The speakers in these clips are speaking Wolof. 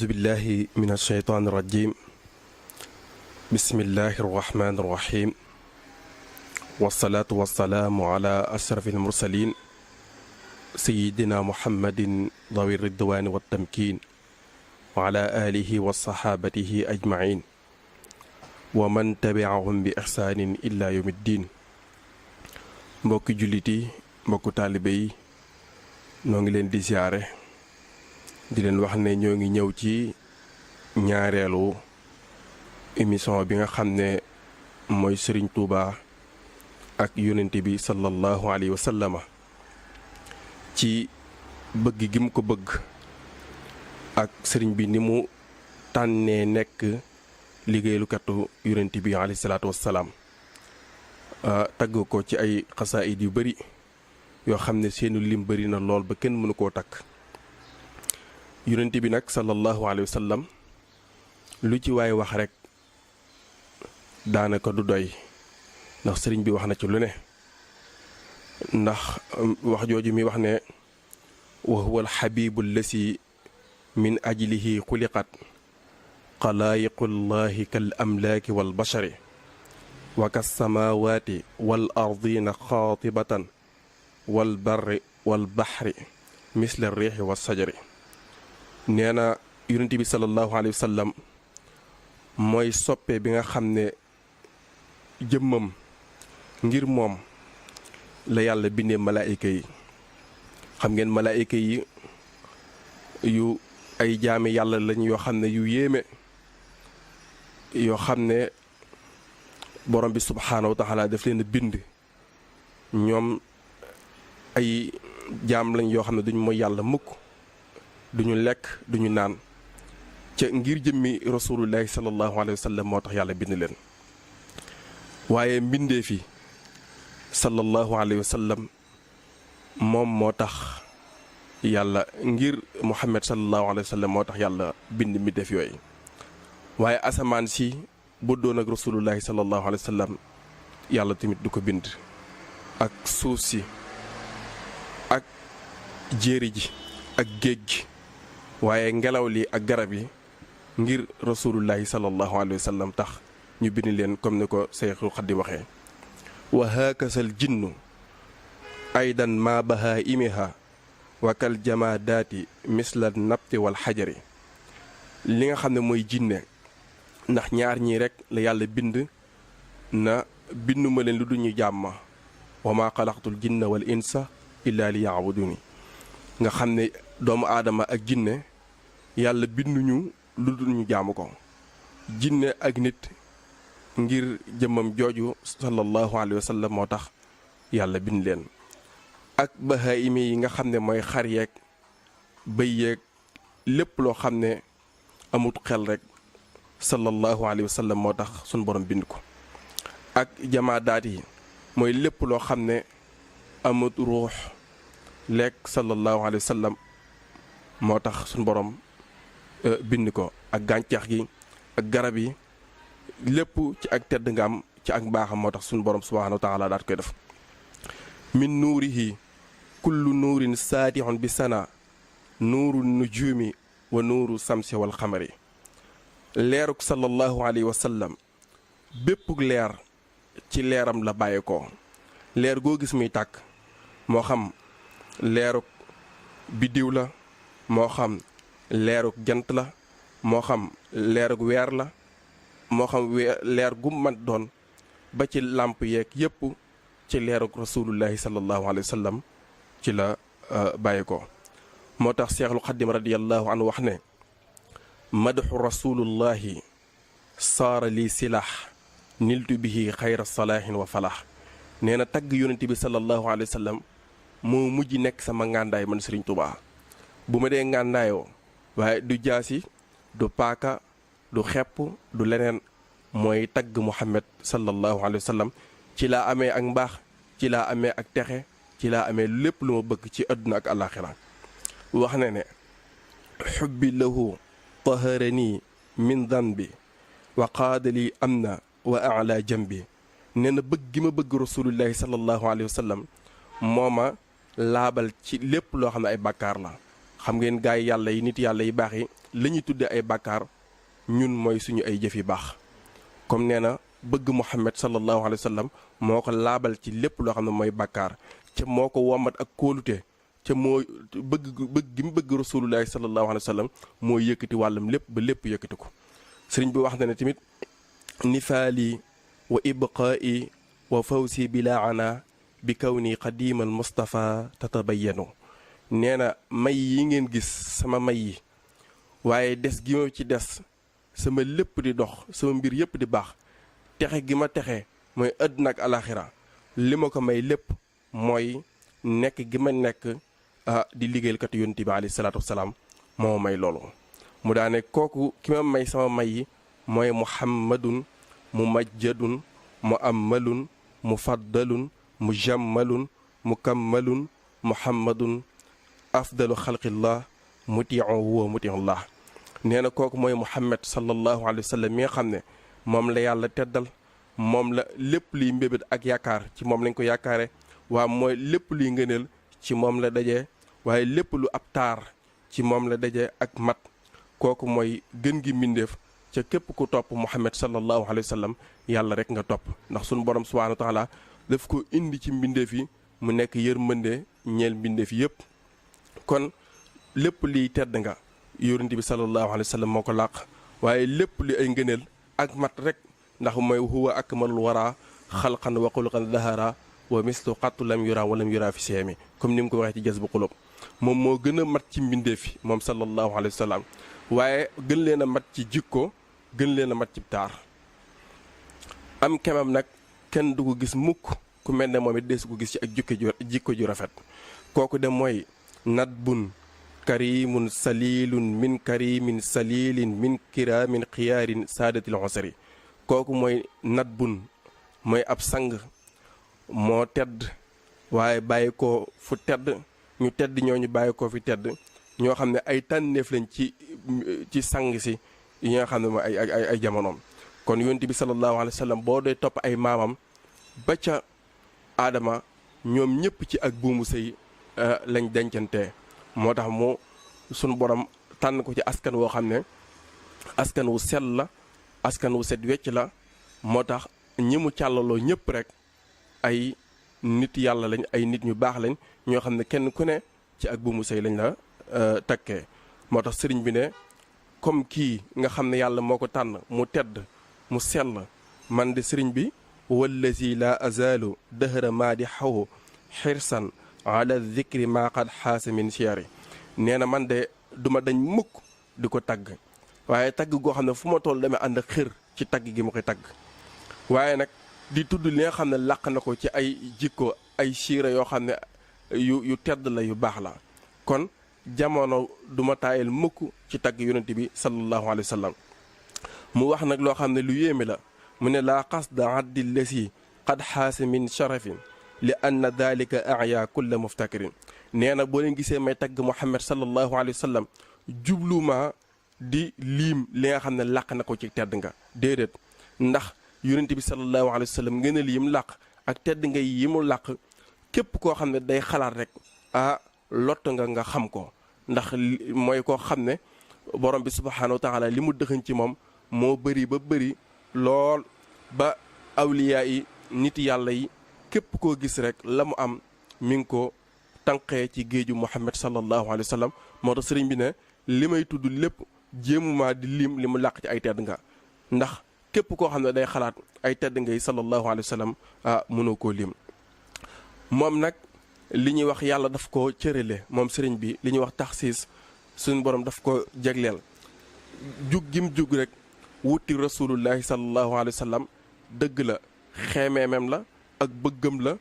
أعوذ بالله من الشيطان الرجيم بسم الله الرحمن الرحيم والصلاة والسلام على أشرف المرسلين سيدنا محمد ذوي الرضوان والتمكين وعلى آله وصحابته أجمعين ومن تبعهم بإحسان إلا يوم الدين. mbokki jullit yi mbokku taalibe yi noo ngi leen di ziyaare di leen wax ne ñoo ngi ñëw ci ñaareelu émission bi nga xam ne mooy Serigne Touba ak yonent bi sallallahu alayhi wa sallama ci bëgg gi mu ko bëgg ak sëriñ bi ni mu tànnee nekk liggéeyalukatu yonent bi alayhi salaatu wassalaam tagg ko ci ay xasaayid yu bari yoo xam ne seenu lim bari na lool ba kenn mënu koo takk. yonent bi nag sallallahu alayhi wa sallam lu ci waay wax rekk daanaka du doy ndax sëriñ bi wax na ci lu ne ndax wax jooju mi wax ne wa huwa alxabibu allasi min ajlihi xuliqat xalaayiqullahi kal amlaaki wal bashari wa kas samaawaati wal ardina xaatibatan wal barri wal baxri misla riixi wa sajari. nee na yonent bi sallallahu alayhi wa sallam mooy soppe bi nga xam ne jëmmam ngir moom la yàlla bindee malaayika yi. xam ngeen malaayika yi yu ay jaami yàlla lañ yoo xam ne yu yéeme yoo xam ne borom bi subhaanahu wa taala daf leen bind ñoom ay jaam lañ yoo xam ne duñ mooy yàlla mukk duñu lekk duñu naan ca ngir jëmmi rasulullahi sallallahu alayhi wa sallam moo tax yàlla bind leen. waaye mbindee fi sallallahu alayhi wa sallam moom moo tax yàlla ngir muhammad sallallahu alayhi wa sallam moo tax yàlla bind mbindeef yooyu. waaye asamaan si bu doon ak rasulullahi sallallahu alayhi wa sallam yàlla tamit du ko bind ak suuf si ak jéeri ji ak géej gi waaye ngelaw li ak garab yi ngir rasulullahi sallallahu alayhi wa sallam tax ñu bind leen comme ni ko Seexul Xadiim waxee. wa haakasal jinnu aydan ma bahaimiha wa kal jamaadaati misla nabti wal xajari. li nga xam ne mooy jinne ndax ñaar ñii rekk la yàlla bind na binduma leen lu du ñu jàmm wa maa xalaqtul jinna wal insa illa li yaabuduni. nga xam ne doomu aadama ak jinne yàlla binduñu lu dul ñu jaamu ko. jinne ak nit ngir jëmmam jooju sallallahu alayhi wa sallam moo tax yàlla bind leen. ak bahaayimi yi nga xam ne mooy xar yeeg bëy yeeg lépp loo xam ne amut xel rek sallallahu alayhi wa sallam moo tax sunu borom bind ko. ak jamaadaat yi mooy lépp loo xam ne amut ruux lekk sallallahu alayhi wa sallam moo tax sunu borom bind ko. ak gàncax gi ak garab yi lépp ci ak tedd nga am ci ak mbaaxam moo tax sunu borom subhaanahu wa taala daat koy def. min nuurihi kullu nuurin saatixun bi sana nuuru nujuumi wa nuuru samsi wal xamari. leeruk sallallahu alayhi wa sallam bépp leer ci leeram la bàyyi ko. leer goo gis muy tàkk moo xam leeruk biddiw la moo xam leeruk jant la moo xam leeruk weer la moo xam leer gu mat doon ba ci làmp yeeg yépp ci leeruk rasulullahi sallallahu alayhi wa sallam ci la bàyyi ko. moo tax Seexul Xadiim radiyallahu anhu wax ne madaxu rasulullahi saara li silax niltu bihi xayra salaahin wa falax. nee na tagg yonent bi sallallahu alayhi wa sallam moo mujj nekk sama ngàndaay man Sëriñ Tuubaa. bu ma dee ngàndaayoo waaye du jaasi du paaka du xepp du leneen mooy tagg muhammad sallallahu alayhi wa sallam ci laa amee ak mbaax ci laa amee ak texe ci laa amee lépp lu ma bëgg ci àdduna ak àllaaxira. wax na ne xubbi lahu taharani min danbi wa qaadali amna wa ala jambi. nee na bëgg gi ma bëgg rasulullahi sallallahu alayhi wa sallam moo ma laabal ci lépp loo xam ne ay bàkkaar la. xam ngeen gaa yi yàlla yi nit yàlla yi baax yi la ñuy tudde ay bàkkaar ñun mooy suñu ay jëf yu baax. comme nee na bëgg Muhammad sallallahu alayhi wa sallam moo ko laabal ci lépp loo xam ne mooy bàkkaar ca moo ko wommat ak kóolute ca moo bëgg gi mu bëgg rasulullahi sallallahu alayhi wa sallam moo yëkkati wàllam lépp ba lépp yëkkati ko. sëriñ bi wax na ne tamit nifaali wa ibqaa'i wa fawsi bila ana bi kawni qadimal Mustafa tatabayanu. nee na may yi ngeen gis sama may yi waaye des gi ma ci des sama lépp di dox sama mbir yëpp di baax texe gi ma texe mooy àddina ak alaxira li ma ko may lépp mooy nekk gi ma nekk di liggéeyalkat yonent bi alayhi salaatu wasalaam moo may loolu. mu daane kooku ki ma may sama may yi mooy muhammadun mumajjadun muammalun mufaddalun mujammalun mukammalun muhammadun afdalu xalqillah mutii'u huwa mutii'ullah. nee na kooku mooy Muhammad sallallahu alayhi wa sallam mi nga xam ne moom la yàlla teddal moom la lépp liy mbébét ak yaakaar ci moom lañ ko yaakaare waa mooy lépp luy ngëneel ci moom la daje waaye lépp lu ab taar ci moom la daje ak mat. kooku mooy gën gi mbindeef ca képp ku topp Muhammad sallallahu alayhi wa sallam yàlla rek nga topp ndax sunu borom subhaanahu wa taala daf ko indi ci mbindeef yi mu nekk yërmande ñeel mbindeef yëpp. kon lépp liy tedd nga yonent bi sallallahu alayhi wa sallam moo ko làq waaye lépp li ay ngëneel ak mat rek ndax mooy huwa akmalul wara xalqan wa xulqan dahara wa mislu xattu lam yura walam yura fi seemi comme ni mu ko waxee ci Jazbu Qulub. moom moo gën a mat ci mbindeef yi moom sallallahu alayhi wa sallam waaye gën leen a mat ci jikko gën leen a mat ci taar. am kemam nag kenn du ko gis mukk ku mel ne moom it deesu ko gis ci ak jikko ju rafet. kooku de mooy nadbun karimun salilun min karimin salilin min kiraamin xiyaarin saadatil xosari. kooku mooy nadbun mooy ab sang moo tedd waaye bàyyi ko fu tedd ñu tedd ñooñu bàyyi ko fi tedd ñoo xam ne ay tànneef lañ ci sang si yi nga xam ne mooy ay jamonoom. kon yonent bi sallallahu alayhi wa sallam boo dee topp ay maamam ba ca aadama ñoom ñëpp ci ak buumu sëy lañ dencante. moo tax mu sunu borom tànn ko ci askan woo xam ne askan wu sell la askan wu set wecc la. moo tax ñi mu càllaloo ñëpp rek ay nit yàlla lañ ay nit ñu baax lañ ñoo xam ne kenn ku ne ci ak buumu sëy lañ la takkee. moo tax sëriñ bi ne comme kii nga xam ne yàlla moo ko tànn mu tedd mu sell man de sëriñ bi wallazi la azalu dëhëra maa di xaw xirsan ala zikri maa qad xaasa min siyaari. nee na man de duma dañ mukk di ko tagg waaye tagg goo xam ne fu ma toll damay ànd xër ci tagg gi ma koy tagg waaye nag di tudd li nga xam ne làq na ko ci ay jikko ay siira yoo xam ne yu tedd la yu baax la. kon jamono duma taayal mukk ci tagg yonent bi sallallahu alayhi wa sallam. mu wax nag loo xam ne lu yéeme la mu ne laa qasda addi lesi qad xaasa min sharafin li anna dalika aya kulla muftakirin. nee na boo leen gisee may tagg Muhammad sallallahu alayhi wa sallam jubluma di liim li nga xam ne làq na ko ci tedd nga déedéet ndax yonent bi sallallahu alayhi wa sallam ngeen a yim làq ak tedd nga yi mu làq képp koo xam ne day xalaat rek lott nga xam ko ndax mooy koo xam ne borom bi subhaanahu wa taala li mu dëxëñ ci moom moo bëri ba bëri lool ba awliyaa yi nit yàlla yi képp koo gis rek la mu am mi ngi ko tànqee ci géeju Muhammad sallallahu alayhi wa sallam. moo tax sëriñ bi ne li may tudd lépp jéemuma di lim li mu làq ci ay tedd nga ndax képp koo xam ne day xalaat ay tedd nga yi sallallahu alayhi wa sallam mënoo koo lim. moom nag li ñuy wax yàlla daf ko cërale moom sëriñ bi li ñuy wax taxsiis suñu borom daf ko jagleel jug gim jug rek wuti rasulullahi sallallahu alayhi wa sallam dëgg la xeemeemem la ak bëggam la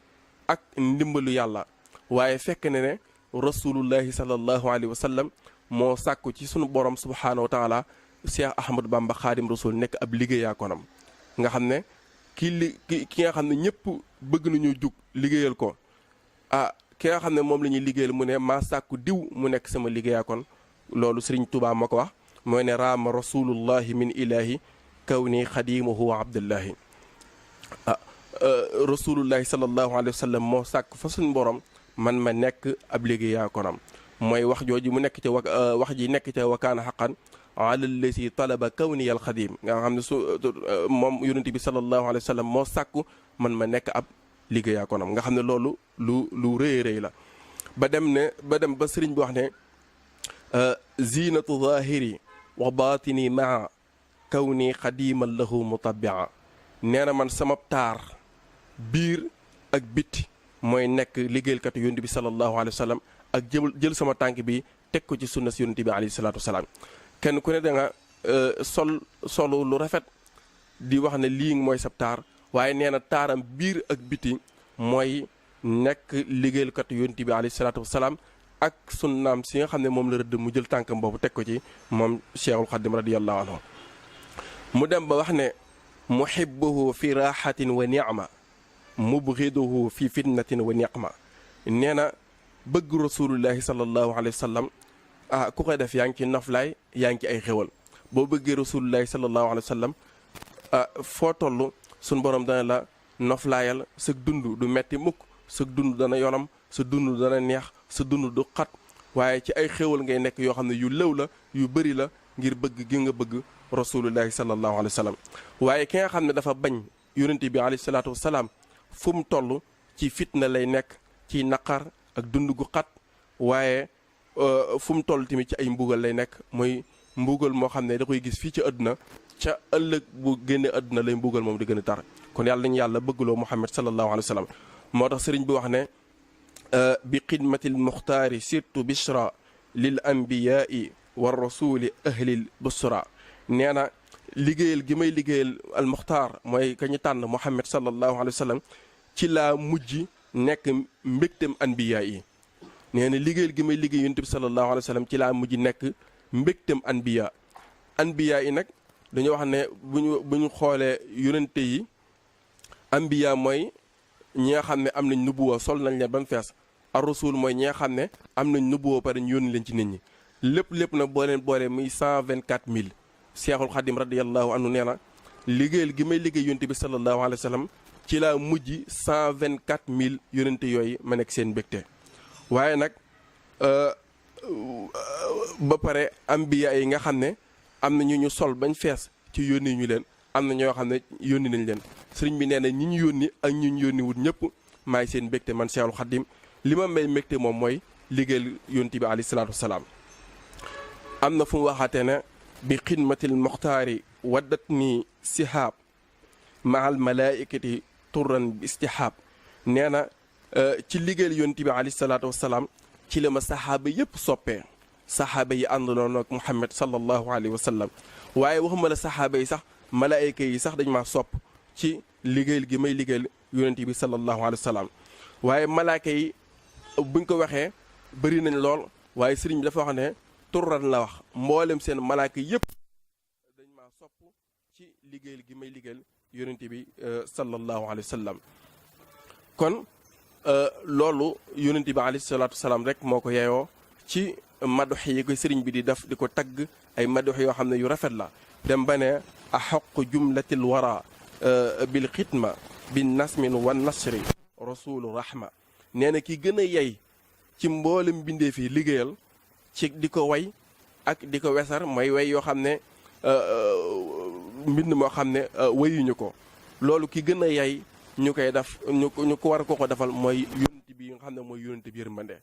ak ndimbalu yàlla waaye fekk ne ne rasulullahi sallallahu alayhi wa sallam moo sàkku ci sunu borom subhaanahu wa taala Cheikh Ahmadou Bamba Xaadim Rasul nekk ab liggéeyaa konam nga xam ne ki nga xam ne ñëpp bëgg nañu jug liggéeyal ko ki nga xam ne moom la ñuy liggéeyal mu ne maa sàkku diw mu nekk sama liggéeyaa kon loolu Sëriñ Tuubaa moo ko wax mooy ne raama rasulullahi min ilahi kaw ni xadimuhu wa abdullahi rasulullahi sallallahu alayhi wa sallam moo sàkk fa suñu borom man ma nekk ab liggéeyaa konam mooy wax jooju mu nekk ca wax ji nekk ca wakaana xaqan ala lasi talaba kawniyal xadim nga xam ne su moom yonent bi sallallahu alayhi wa sallam moo sàkku man ma nekk ab liggéeyaa konam nga xam ne loolu lu rëy rëy la ba dem ba sëriñ bi wax ne zinatu zahiri wa batini maa kawni xadiman lahu mutabia nee na man sama taar biir ak bitti mooy nekk liggéeykatu yonent bi sallallahu alayhi wa sallam ak jël sama tànk bi teg ko ci sunna si yonent bi alayhi salaatu wasalaam kenn ku ne da nga solu lu rafet di wax ne lii mooy sab taar waaye nee na taaram biir ak biti mooy nekk liggéeykatu yonent bi alayhi salaatu wasalaam ak sunnaam si nga xam ne moom la rëdd mu jël tànkam boobu teg ko ci moom Cheikhul Xadim radiyallahu anhu mu dem ba wax ne muhibbuhu fi raxatin wa nicma mubghiduhu fi fitnatin wa niqma nee na bëgg rasulullahi sallallahu alayhi wa sallam ku koy def yaa ngi ci noflaay yaa ngi ci ay xéwal boo bëggee rasulullahi sallallahu alayhi wa sallam foo toll suñ borom dana la noflaayal sa dund du metti mukk sa dund dana yonam sa dund dana neex sa dund du xat waaye ci ay xéwal ngay nekk yoo xam ne yu lëw la yu bëri la ngir bëgg gi nga bëgg rasulullahi sallallahu alayhi wa sallam waaye ki nga xam ne dafa bañ yonente bi alayhi salaatu wasalaam fu mu toll ci fitna lay nekk ci naqar ak dund gu xat waaye fu mu toll tamit ci ay mbugal lay nekk mooy mbugal moo xam ne da koy gis fii ci àdduna ca ëllëg bu génne àdduna lay mbugal moom di gën a tar kon yàlla nañu yàlla bëggloo Muhammad sallallahu alayhi wa sallam moo tax sëriñ bi wax ne bi xidmatil muxtaari sirtu bishra lil anbiyaai wa rasuli ahlil busra nee na liggéeyal gi may liggéeyal al muxtaar mooy ka ñu tànn Muhammad sallallahu alayhi wa sallam ci laa mujj nekk mbégtem anbiyaa yi nee na liggéeyal gi may liggéey yonent bi sallallahu alayhi wa sallam ci laa mujj nekk mbégtem anbiyaa yi nag dañoo wax ne bu ñu xoolee yonente yi anbiyaa mooy ñi nga xam ne am nañ nubuwa sol nañ leen ba mu fees ar rasul mooy ñi nga xam ne am nañ nubuwa pare ñu yónni leen ci nit ñi lépp nag boo leen boolee muy 124000 Seexul Xadim radiyallahu anhu nee na liggéeyal gi may liggéey yonente bi sallallahu alayhi wa sallam ci laa mujj 124000 yonente yooyu ma nekk seen mbégte waaye nag ba pare ambiya yi nga xam ne am na ñu sol bañ fees ci yónni ñu leen am na ñoo xam ne yónni nañ leen sëriñ bi nee na ñi ñu yónni ak ñi ñu yónni wut ñëpp maay seen mbégte man Seexul Xadim li ma may mbégte moom mooy liggéeyal yonente bi alayhi salaatu wasalaam am na fu mu waxaatee ne bi xidmatil muxtaari waddat ni sihaab mahal malaikati turran bi istihaab nee na ci liggéeyal yonent bi alayhi salaatu wasalaam ci la ma saxaaba yëpp soppee saxaaba yi àndaloon ak Muhammad sallallahu alayhi wa sallam waaye waxuma la saxaaba yi sax malaayika yi sax dañ maa sopp ci liggéeyal gi may liggéeyal yonent bi sallallahu alayhi wa sallam waaye malaayika yi buñ ko waxee bëri nañ lool waaye sëriñ bi dafa wax ne turran la wax mboolem seen malaayika yëpp dañ maa sopp ci liggéeyal gi may liggéeyal yonent bi sallallahu alayhi wa sallam kon loolu yonent bi alayhi salaatu wasalaam rek moo ko yeyoo ci madox yi ko sëriñ bi di def di ko tagg ay madox yoo xam ne yu rafet la dem ba ne axaqu jumlatil wara bil xitma bi nasmin wa nasri rasulu rahma nee na ki gën a yey ci mboolem bindee fi liggéeyal ci di ko way ak di ko wesar mooy way yoo xam ne mbind moo xam ne wayuñu ko loolu ki gën a yey ñu koy def ñu ko war ko defal mooy yonent bi nga xam ne mooy yonent bi yërmande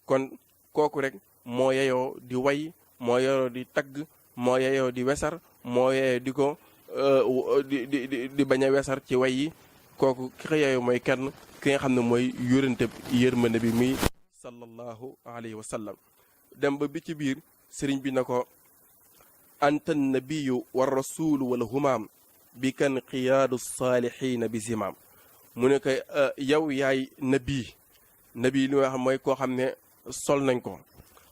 kon kooku rek moo yeyoo di way moo yeyoo di tagg moo yeyoo di wesar moo yeyoo di ko di bañ a wesar ci way yi kooku ki ko yeyoo mooy kenn ki nga xam ne mooy yonent yërmande bi muy sallallahu alayhi wa sallam dem ba bi ci biir sëriñ bi na ko anta nabiyu wa rasulu wala humaam bi kan qiyaadu saalihiina bi zimaam mu ne ko yow yaay nabi li nga xam mooy koo xam ne sol nañ ko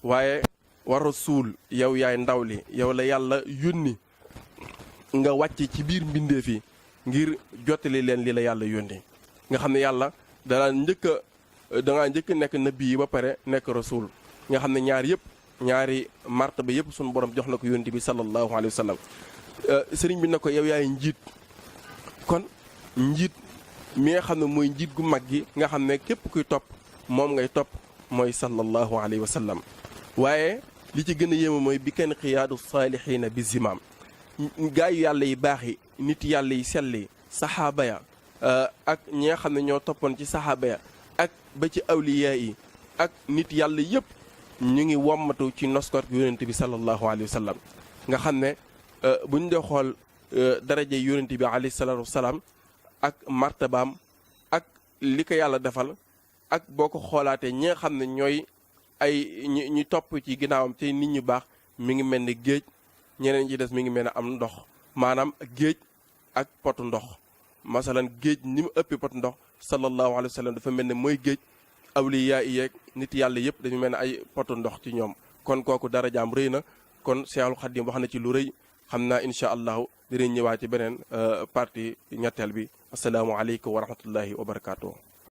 waaye wa rasul yow yaay ndaw li yow la yàlla yónni nga wàcc ci biir mbindeef yi ngir jottali leen li la yàlla yónni nga xam ne yàlla dangaa njëkk nekk nabi yi ba pare nekk rasul nga xam ne ñaari martaba yëpp suñu borom jox na ko yónni bi sallallahu alayhi wa sallam sëriñ bi na ko yow yaay njiit kon njiit mi nga xam ne mooy njiit gu mag gi nga xam ne képp kuy topp moom ngay topp mooy sallallahu alayhi wa sallam. waaye li ci gën a yéeme mooy bi kenn xiyaadu saalihiina bi zimaam gaayu yàlla yi baax yi nit yàlla yi sell yi saxaaba ya ak ñi nga xam ne ñoo toppoon ci saxaaba ya ak ba ci awliyaa yi ak nit yàlla yëpp ñu ngi wommatu ci noskor yonent bi sallallahu alayhi wa sallam. nga xam ne buñ dee xool daraja yonent bi alayhi salaatu wasalaam ak martabaam ak li ko yàlla defal ak boo ko xoolaatee ñi nga xam ne ñooy ay ñi topp ci ginnaawam te nit ñu baax mi ngi mel ni géej ñeneen ci des mi ngi mel ne am ndox maanaam géej ak potu ndox. masalan géej ni mu ëppee potu ndox sallallahu alayhi wa sallam dafa mel ne mooy géej awliyaa yi yeeg nit yàlla yëpp dañu mel ne ay potu ndox ci ñoom. kon kooku darajaam rëy na kon Seexul Xadiim wax na ci lu rëy. xam naa incha allahu dinañ ñëwaat ci beneen partie ñetteel bi. asalaamualeykum wa rahmatullahi wa barakaatu.